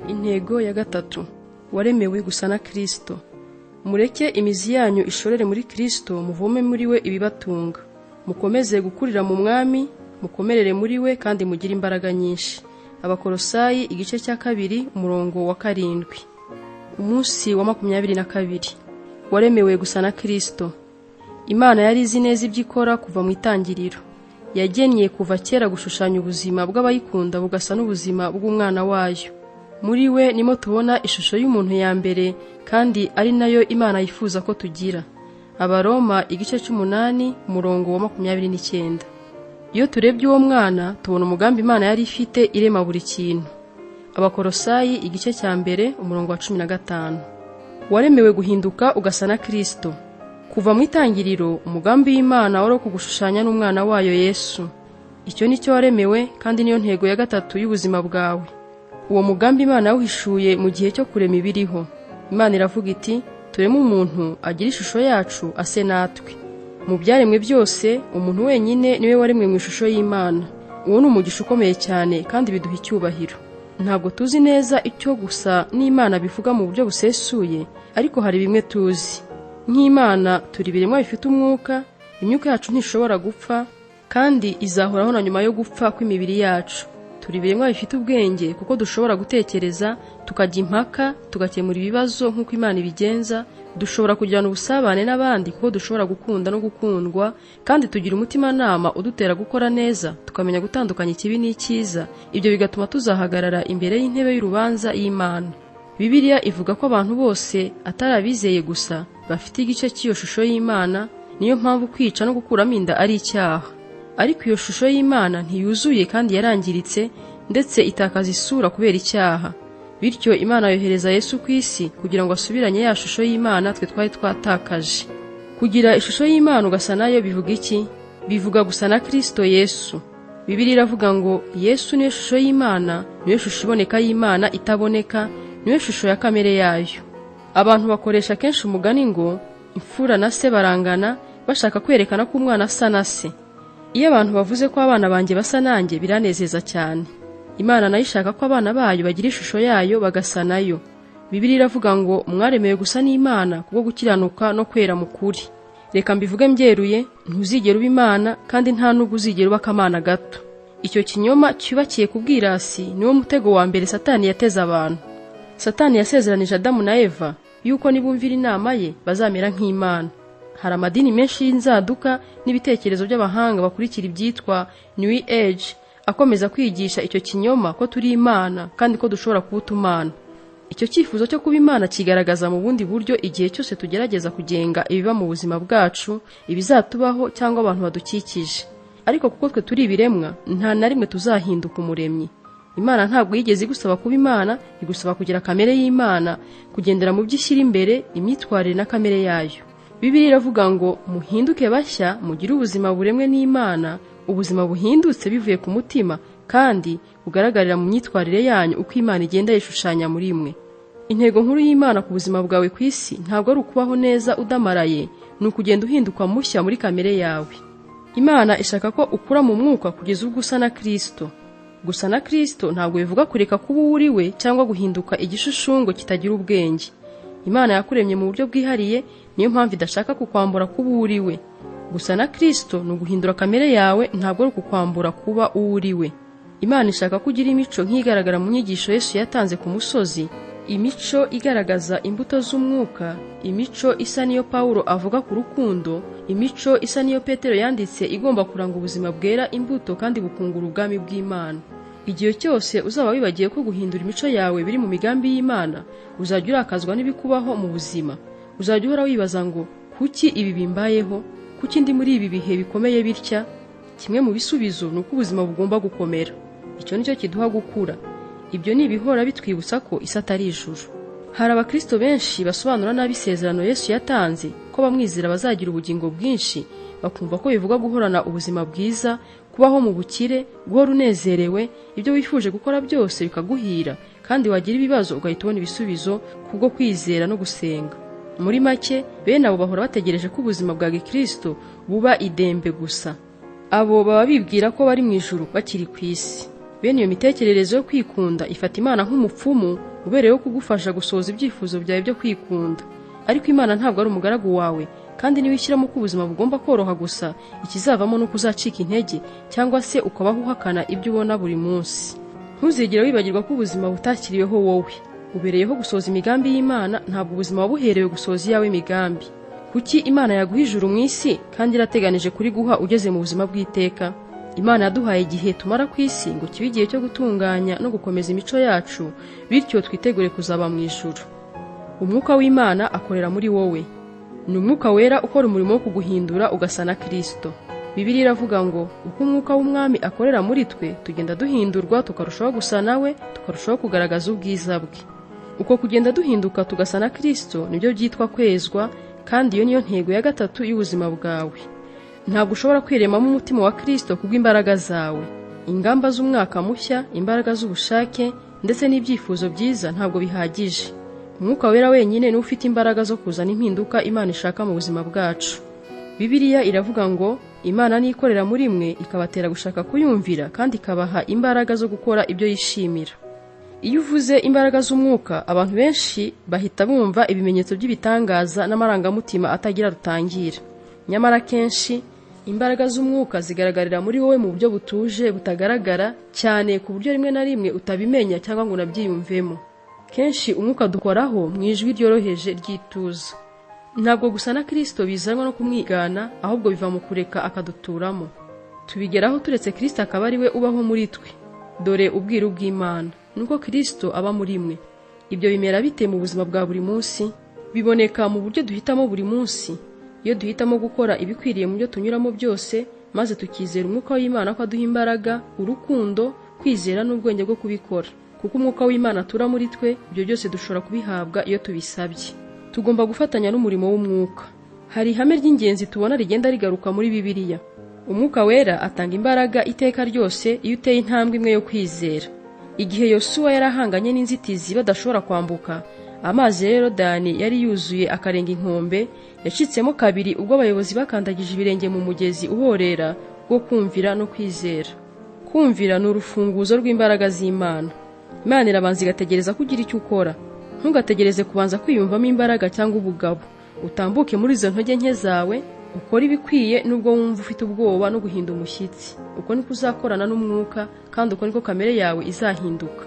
Intego ya gatatu, waremewe gusa na Kristo. Mureke imizi yanyu ishorere muri Kristo, muvome muri we ibibatunga. Mukomeze gukurira mu Mwami, mukomerere muri we kandi mugire imbaraga nyinshi. Abakolosayi igice cya 2 umurongo wa 7. Umunsi wa 22. Waremewe gusa na Kristo. Imana yari izi neza ibyo ikora kuva mu itangiriro. Yagennye kuva kera gushushanya ubuzima bw'abayikunda bugasa n'ubuzima bw'umwana wayo. Muri we nimo tubona ishusho y'umuntu ya mbere kandi ari nayo Imana yifuza ko tugira. Abaroma igice cy'umunani umurongo wa 29. Iyo turebye uwo mwana tubona umugambi Imana yari ifite irema buri kintu. Abakolosayi igice cya 1 umurongo wa 15. Waremewe guhinduka ugasa na Kristo. Kuva mu itangiriro umugambi w'Imana wari kugushushanya n'umwana wayo Yesu. Icyo nicyo waremewe kandi niyo ntego ya gatatu y'ubuzima bwawe. Uwo mugambi Imana yawuhishuye mu gihe cyo kurema ibiriho. Imana iravuga iti, tureme umuntu agira ishusho yacu ase natwe. Mu byaremwe byose umuntu wenyine niwe waremwe mu ishusho y'Imana. Uwo ni umugisha ukomeye cyane kandi biduha icyubahiro. Ntabwo tuzi neza icyo gusa n'Imana bivuga mu buryo busesuye, ariko hari bimwe tuzi. Nk'Imana turi ibiremwa bifite umwuka, imyuka yacu ntishobora gupfa kandi izahoraho na nyuma yo gupfa kw'imibiri yacu. Turi ibiremwa bifite ubwenge kuko dushobora gutekereza, tukajya impaka, tugakemura ibibazo nk'uko Imana ibigenza. Dushobora kugirana ubusabane n'abandi kuko dushobora gukunda no gukundwa, kandi tugira umutimanama udutera gukora neza, tukamenya gutandukanya ikibi n'icyiza. Ibyo bigatuma tuzahagarara imbere y'intebe y'urubanza y'Imana. Bibiliya ivuga ko abantu bose atari abizeye gusa bafite igice cy'iyo shusho y'Imana, niyo mpamvu kwica no gukuramo inda ari icyaha. Ariko iyo shusho y'Imana ntiyuzuye kandi yarangiritse, ndetse itakaza isura kubera icyaha. Bityo Imana yohereza Yesu ku isi kugira ngo asubiranye ya shusho y'Imana twe twari twatakaje. Kugira ishusho y'Imana ugasa nayo bivuga iki? Bivuga gusa na Kristo Yesu. Bibiliya iravuga ngo Yesu niyo shusho y'Imana, niyo shusho iboneka y'Imana itaboneka, niyo shusho ya kamere yayo. Abantu bakoresha kenshi umugani ngo imfura na se barangana, bashaka kwerekana ko umwana asa na se. Iyo abantu bavuze ko abana banjye basa nanjye biranezeza cyane. Imana nayo ishaka ko abana bayo bagira ishusho yayo bagasa nayo. Bibiliya iravuga ngo mwaremewe gusa n'Imana kubwo gukiranuka no kwera mu kuri. Reka mbivuge mbyeruye, ntuzigera uba Imana kandi nta nubwo uzigera uba akamana gato. Icyo kinyoma cyubakiye ku bwirasi niwo mutego wa mbere Satani yateze abantu. Satani yasezeranije Adamu na Eva yuko nibumvira inama ye bazamera nk'Imana. Hari amadini menshi y'inzaduka n'ibitekerezo by'abahanga bakurikira ibyitwa New Age akomeza kwigisha icyo kinyoma ko turi Imana kandi ko dushobora kuba utumana. Icyo cyifuzo cyo kuba Imana kigaragaza mu bundi buryo igihe cyose tugerageza kugenga ibiba mu buzima bwacu, ibizatubaho cyangwa abantu badukikije. Ariko kuko twe turi ibiremwa, nta na rimwe tuzahinduka umuremyi. Imana ntabwo yigeze igusaba kuba Imana, igusaba kugira kamere y'Imana, kugendera mu byo ishyira imbere, imyitwarire na kamere yayo. Bibiliya iravuga ngo muhinduke bashya, mugire ubuzima buremwe n'Imana, ubuzima buhindutse bivuye ku mutima kandi bugaragarira mu myitwarire yanyu uko Imana igenda yishushanya muri mwe. Intego nkuru y'Imana ku buzima bwawe ku isi ntabwo ari ukubaho neza udamaraye, ni ukugenda uhinduka mushya muri kamere yawe. Imana ishaka ko ukura mu mwuka kugeza ubwo usa na Kristo. Gusa na Kristo ntabwo bivuga kureka kuba uwo uri we cyangwa guhinduka igishushungo kitagira ubwenge. Imana yakuremye mu buryo bwihariye, niyo mpamvu idashaka kukwambura kuba uwo uri we. Gusa na Kristo ni uguhindura kamere yawe, ntabwo ari ukukwambura kuba uwo uri we. Imana ishaka ko ugira imico nk'igaragara mu nyigisho Yesu yatanze ku musozi, imico igaragaza imbuto z'umwuka, imico isa niyo Paulo avuga ku rukundo, imico isa niyo Petero yanditse igomba kuranga ubuzima bwera imbuto kandi bukungura ubwami bw'Imana. Igihe cyose uzaba wibagiye ko guhindura imico yawe biri mu migambi y'Imana, uzajya urakazwa n'ibikubaho mu buzima. Uzajya uhora wibaza ngo kuki ibi bimbayeho? Kuki ndi muri ibi bihe bikomeye bitya? Kimwe mu bisubizo ni uko ubuzima bugomba gukomera. Icyo nicyo kiduha gukura. Ibyo ni ibihora bitwibutsa ko isi atari ijuru. Hari abakristo benshi basobanura nabi isezerano Yesu yatanze ko abamwizera bazagira ubugingo bwinshi, bakumva ko bivuga guhorana ubuzima bwiza, kubaho mu bukire, guhora unezerewe, ibyo wifuje gukora byose bikaguhira, kandi wagira ibibazo ugahita ubona ibisubizo kubwo kwizera no gusenga. Muri make, bene abo bahora bategereje ko ubuzima bwa gikristo buba idembe gusa. Abo baba bibwira ko bari mu ijuru bakiri ku isi. Bene iyo mitekerereze yo kwikunda ifata Imana nk'umupfumu ubereyeho kugufasha gusohoza ibyifuzo byawe byo kwikunda. Ariko Imana ntabwo ari umugaragu wawe, kandi niwishyiramo ko ubuzima bugomba koroha gusa, ikizavamo ni uko uzacika intege cyangwa se ukabaho uhakana ibyo ubona buri munsi. Ntuzigere wibagirwa ko ubuzima butakiriweho wowe. Ubereyeho gusohoza imigambi y'Imana, ntabwo ubuzima wabuherewe gusohoza iyawe migambi. Kuki Imana yaguha ijuru mu isi kandi irateganije kuriguha ugeze mu buzima bw'iteka? Imana yaduhaye igihe tumara ku isi ngo kibe igihe cyo gutunganya no gukomeza imico yacu, bityo twitegure kuzaba mu ijuru. Umwuka w'Imana akorera muri wowe. Ni umwuka wera ukora umurimo wo kuguhindura ugasa na Kristo. Bibiliya iravuga ngo uko umwuka w'Umwami akorera muri twe, tugenda duhindurwa tukarushaho gusa nawe, tukarushaho kugaragaza ubwiza bwe. Uko kugenda duhinduka tugasa na Kristo nibyo byitwa kwezwa, kandi iyo niyo ntego ya gatatu y'ubuzima bwawe. Ntabwo ushobora kwiremamo umutima wa Kristo kubw'imbaraga zawe. Ingamba z'umwaka mushya, imbaraga z'ubushake ndetse n'ibyifuzo byiza ntabwo bihagije. Umwuka wera wenyine niwe ufite imbaraga zo kuzana impinduka Imana ishaka mu buzima bwacu. Bibiliya iravuga ngo Imana nikorera muri mwe ikabatera gushaka kuyumvira kandi ikabaha imbaraga zo gukora ibyo yishimira. Iyo uvuze imbaraga z'umwuka, abantu benshi bahita bumva ibimenyetso by'ibitangaza n'amarangamutima atagira rutangira. Nyamara kenshi imbaraga z'umwuka zigaragarira muri wowe mu buryo butuje butagaragara cyane, ku buryo rimwe na rimwe utabimenya cyangwa ngo unabyiyumvemo. Kenshi umwuka dukoraho mu ijwi ryoroheje ry'ituza. Ntabwo gusa na Kristo bizanwa no kumwigana, ahubwo biva mu kureka akaduturamo. Tubigeraho turetse Kristo akaba ari we ubaho muri twe. Dore ubwiru bw'Imana nuko Kristo aba muri mwe. Ibyo bimera bite mu buzima bwa buri munsi? Biboneka mu buryo duhitamo buri munsi. Iyo duhitamo gukora ibikwiriye mu byo tunyuramo byose, maze tukizera umwuka w'Imana ko aduha imbaraga, urukundo, kwizera n'ubwenge bwo kubikora. Kuko umwuka w'Imana atura muri twe, ibyo byose dushobora kubihabwa iyo tubisabye. Tugomba gufatanya n'umurimo w'umwuka. Hari ihame ry'ingenzi tubona rigenda rigaruka muri Bibiliya. Umwuka wera atanga imbaraga iteka ryose iyo uteye intambwe imwe yo kwizera. Igihe Yosuwa yari ahanganye n'inzitizi badashobora kwambuka, amazi ya Yorodani yari yuzuye akarenga inkombe, yacitsemo kabiri ubwo abayobozi bakandagije ibirenge mu mugezi uhorera wo kumvira no kwizera. Kumvira ni urufunguzo rw'imbaraga z'Imana. Imana irabanza igategereza ko ugira icyo ukora. Ntugategereze kubanza kwiyumvamo imbaraga cyangwa ubugabo. Utambuke muri izo ntege nke zawe, ukore ibikwiye nubwo wumva ufite ubwoba no guhinda umushyitsi. Uko niko uzakorana n'umwuka, kandi uko niko kamere yawe izahinduka.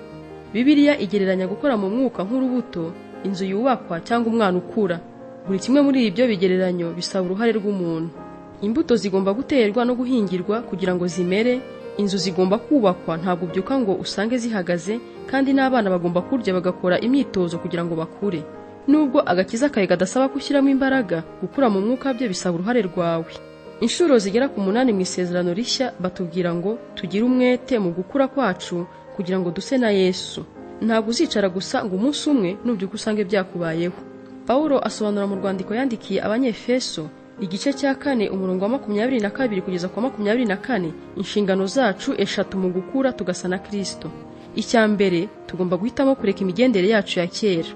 Bibiliya igereranya gukora mu mwuka nk'urubuto, inzu yubakwa cyangwa umwana ukura. Buri kimwe muri ibyo bigereranyo bisaba uruhare rw'umuntu. Imbuto zigomba guterwa no guhingirwa kugira ngo zimere, inzu zigomba kubakwa, ntabwo ubyuka ngo usange zihagaze, kandi n'abana bagomba kurya bagakora imyitozo kugira ngo bakure. Nubwo agakiza kawe kadasaba gushyiramo imbaraga, gukura mu mwuka byo bisaba uruhare rwawe. Inshuro zigera ku 8 mu isezerano rishya batubwira ngo tugire umwete mu gukura kwacu kugira ngo duse na Yesu. Ntabwo uzicara gusa ngo umunsi umwe nubyuka usange byakubayeho. Paulo asobanura mu rwandiko yandikiye Abanyefeso igice cya 4 umurongo wa 22 kugeza ku 24 inshingano zacu 3 mu gukura tugasa na Kristo. Icya mbere, tugomba guhitamo kureka imigendere yacu ya kera.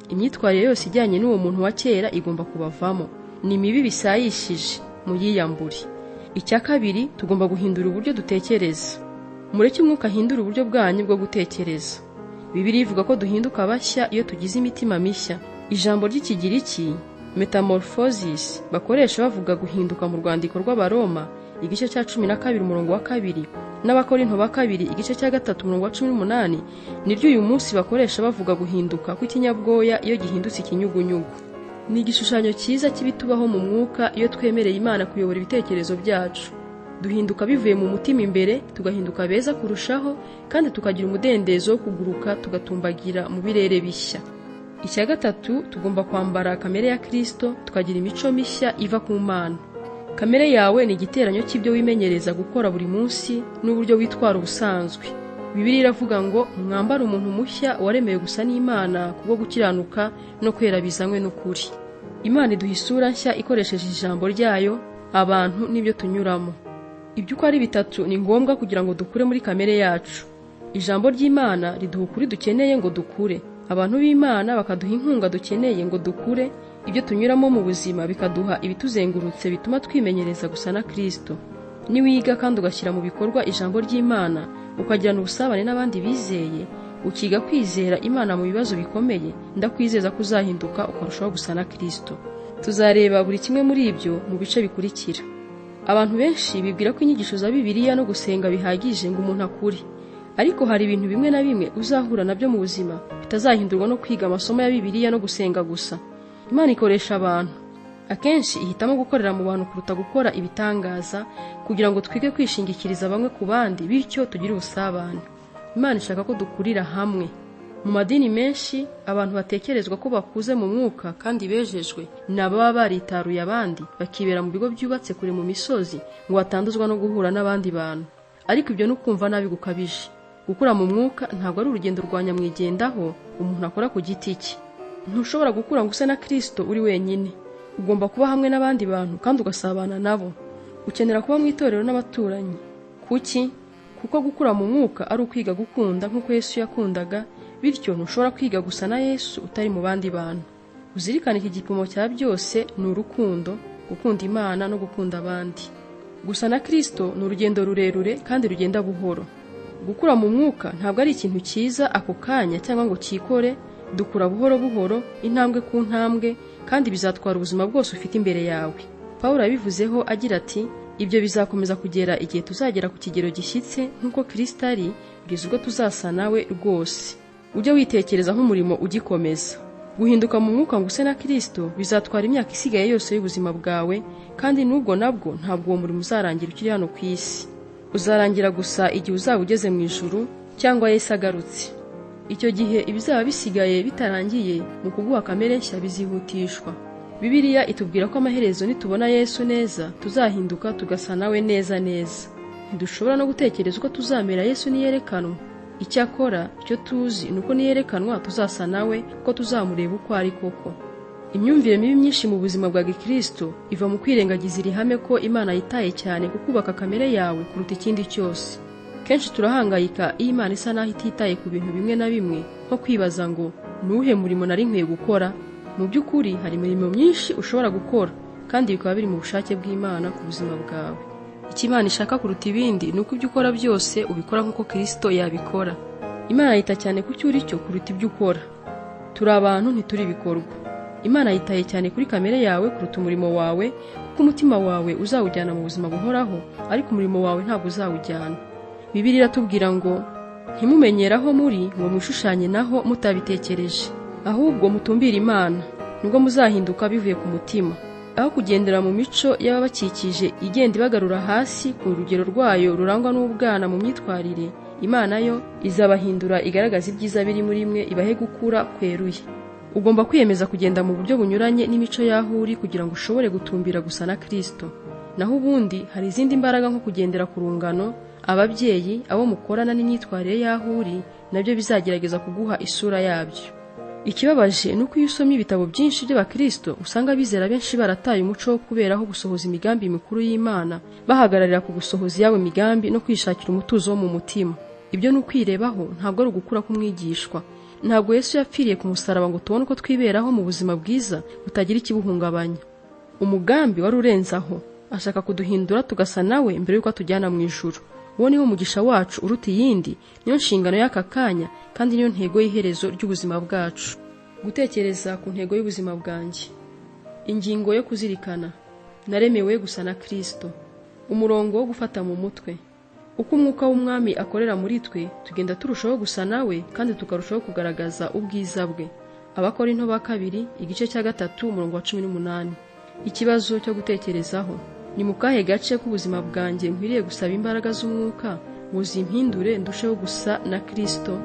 Imyitwarire yose ijyanye n'uwo muntu wa kera igomba kubavamo. Ni mibi bisayishije, muyiyambure. Icya kabiri, tugomba guhindura uburyo dutekereza. Mureke umwuka ahindura uburyo bwanyu bwo gutekereza. Bibiliya ivuga ko duhinduka bashya iyo tugize imitima mishya. Ijambo ry'Ikigiriki metamorphosis bakoresha bavuga guhinduka mu rwandiko rw'Abaroma igice cya 12 umurongo wa 2 n'Abakorinto ba 2 igice cya 3 umurongo wa 18 niryo uyu munsi bakoresha bavuga guhinduka kw'ikinyabwoya iyo gihindutse ikinyugunyugu. Ni igishushanyo cyiza cy'ibitubaho mu mwuka iyo twemereye Imana kuyobora ibitekerezo byacu. Duhinduka bivuye mu mutima imbere, tugahinduka beza kurushaho, kandi tukagira umudendezo wo kuguruka tugatumbagira mu birere bishya. Icya gatatu, tugomba kwambara kamere ya Kristo, tukagira imico mishya iva ku Mana. Kamere yawe ni igiteranyo cy'ibyo wimenyereza gukora buri munsi n'uburyo witwara ubusanzwe. Bibiliya iravuga ngo mwambare umuntu mushya waremewe gusa n'Imana kubwo gukiranuka no kwera bizanywe n'ukuri. Imana iduha isura nshya ikoresheje ijambo ryayo, abantu n'ibyo tunyuramo. Ibyo uko ari bitatu ni ngombwa kugira ngo dukure muri kamere yacu. Ijambo ry'Imana riduha ukuri dukeneye ngo dukure, abantu b'Imana bakaduha inkunga dukeneye ngo dukure, ibyo tunyuramo mu buzima bikaduha ibituzengurutse bituma twimenyereza gusa na Kristo. Niwiga kandi ugashyira mu bikorwa ijambo ry'Imana, ukagirana ubusabane n'abandi bizeye, ukiga kwizera Imana mu bibazo bikomeye, ndakwizeza ko uzahinduka ukarushaho gusa na Kristo. Tuzareba buri kimwe muri ibyo mu bice bikurikira. Abantu benshi bibwira ko inyigisho za Bibiliya no gusenga bihagije ngo umuntu akure. Ariko hari ibintu bimwe na bimwe uzahura nabyo mu buzima bitazahindurwa no kwiga amasomo ya Bibiliya no gusenga gusa. Imana ikoresha abantu. Akenshi ihitamo gukorera mu bantu kuruta gukora ibitangaza kugira ngo twige kwishingikiriza bamwe ku bandi, bityo tugire ubusabane. Imana ishaka ko dukurira hamwe. Mu madini menshi abantu batekerezwa ko bakuze mu mwuka kandi bejejwe ni ababa baritaruye abandi bakibera mu bigo byubatse kure mu misozi ngo batanduzwa no guhura n'abandi bantu. Ariko ibyo ni ukumva nabi gukabije. Gukura mu mwuka ntabwo ari urugendo rwa nyamwigendaho umuntu akora ku giti cye. Ntushobora gukura ngo use na Kristo uri wenyine. Ugomba kuba hamwe n'abandi bantu kandi ugasabana nabo. Ukenera kuba mu itorero n'abaturanyi. Kuki? Kuko gukura mu mwuka ari ukwiga gukunda nk'uko Yesu yakundaga, bityo ntushobora kwiga gusa na Yesu utari mu bandi bantu. Uzirikane iki gipimo cya byose ni urukundo, gukunda Imana no gukunda abandi. Gusa na Kristo ni urugendo rurerure kandi rugenda buhoro. Gukura mu mwuka ntabwo ari ikintu cyiza ako kanya cyangwa ngo cyikore, dukura buhoro buhoro, intambwe ku ntambwe, kandi bizatwara ubuzima bwose ufite imbere yawe. Pawulo yabivuzeho agira ati ibyo bizakomeza kugera igihe tuzagera ku kigero gishyitse nk'uko Kristo ari, kugeza ubwo tuzasa nawe rwose. Ujye witekereza nk'umurimo ugikomeza. Guhinduka mu mwuka ngo use na Kristo bizatwara imyaka isigaye yose y'ubuzima bwawe, kandi n'ubwo nabwo ntabwo uwo murimo uzarangira ukiri hano ku isi. Uzarangira gusa igihe uzaba ugeze mu ijuru cyangwa Yesu agarutse. Icyo gihe ibizaba bisigaye bitarangiye mu kuguha kamere nshya bizihutishwa. Bibiliya itubwira ko amaherezo nitubona Yesu neza tuzahinduka tugasa nawe neza neza. Ntidushobora no gutekereza uko tuzamera Yesu niyerekanwa. Icyakora icyo tuzi ni uko niyerekanwa tuzasa nawe, ko tuzamureba uko ari koko. Imyumvire mibi myinshi mu buzima bwa Gikristo iva mu kwirengagiza iri hame ko Imana yitaye cyane ku kubaka kamere yawe kuruta ikindi cyose. Kenshi turahangayika iyo Imana isa naho ititaye ku bintu bimwe na bimwe, nko kwibaza ngo nuwuhe murimo nari nkwiye gukora. Mu by'ukuri hari imirimo myinshi ushobora gukora kandi bikaba biri mu bushake bw'Imana ku buzima bwawe. Icyo Imana ishaka kuruta ibindi ni uko ibyo ukora byose ubikora nk'uko Kristo yabikora. Imana yita cyane ku cyo uri cyo kuruta ibyo ukora. Turi abantu ntituri ibikorwa. Imana yitaye cyane kuri kamere yawe kuruta umurimo wawe, kuko umutima wawe uzawujyana mu buzima buhoraho, ariko umurimo wawe ntabwo uzawujyana. Bibiliya iratubwira ngo ntimumenyere aho muri ngo mwishushanye naho mutabitekereje, ahubwo mutumbire Imana, nibwo muzahinduka bivuye ku mutima. Aho kugendera mu mico y'ababakikije igenda ibagarura hasi ku rugero rwayo rurangwa n'ubwana mu myitwarire, Imana yo izabahindura igaragaza ibyiza biri muri mwe, ibahe gukura kweruye. Ugomba kwiyemeza kugenda mu buryo bunyuranye n'imico y'aho uri kugira ngo ushobore gutumbira gusa na Kristo. Naho ubundi hari izindi mbaraga nko kugendera ku rungano, ababyeyi, abo mukorana n'imyitwarire y'aho uri, nabyo bizagerageza kuguha isura yabyo. Ikibabaje ni uko iyo usomye ibitabo byinshi by'Abakristo usanga abizera benshi barataye umuco wo kuberaho gusohoza imigambi mikuru y'Imana, bahagararira ku gusohoza iyabo migambi no kwishakira umutuzo wo mu mutima. Ibyo ni ukwirebaho, ntabwo ari ugukura k'umwigishwa. Ntabwo Yesu yapfiriye ku musaraba ngo tubone uko twiberaho mu buzima bwiza butagira ikibuhungabanya. Umugambi wari urenze aho, ashaka kuduhindura tugasa nawe mbere y'uko atujyana mu ijuru. Uwo niwo mugisha wacu uruta iyindi, niyo nshingano y'aka kanya kandi niyo ntego y'iherezo ry'ubuzima bwacu. Gutekereza ku ntego y'ubuzima bwanjye. Ingingo yo kuzirikana. Naremewe gusa na Kristo. Umurongo wo gufata mu mutwe. Uko umwuka w'Umwami akorera muri twe, tugenda turushaho gusa nawe kandi tukarushaho kugaragaza ubwiza bwe. Abakorinto ba kabiri, igice cya 3, umurongo wa 18. Ikibazo cyo gutekerezaho. Ni mu kahe gace k'ubuzima bwanjye nkwiriye gusaba imbaraga z'umwuka ngo zimpindure ndusheho gusa na Kristo?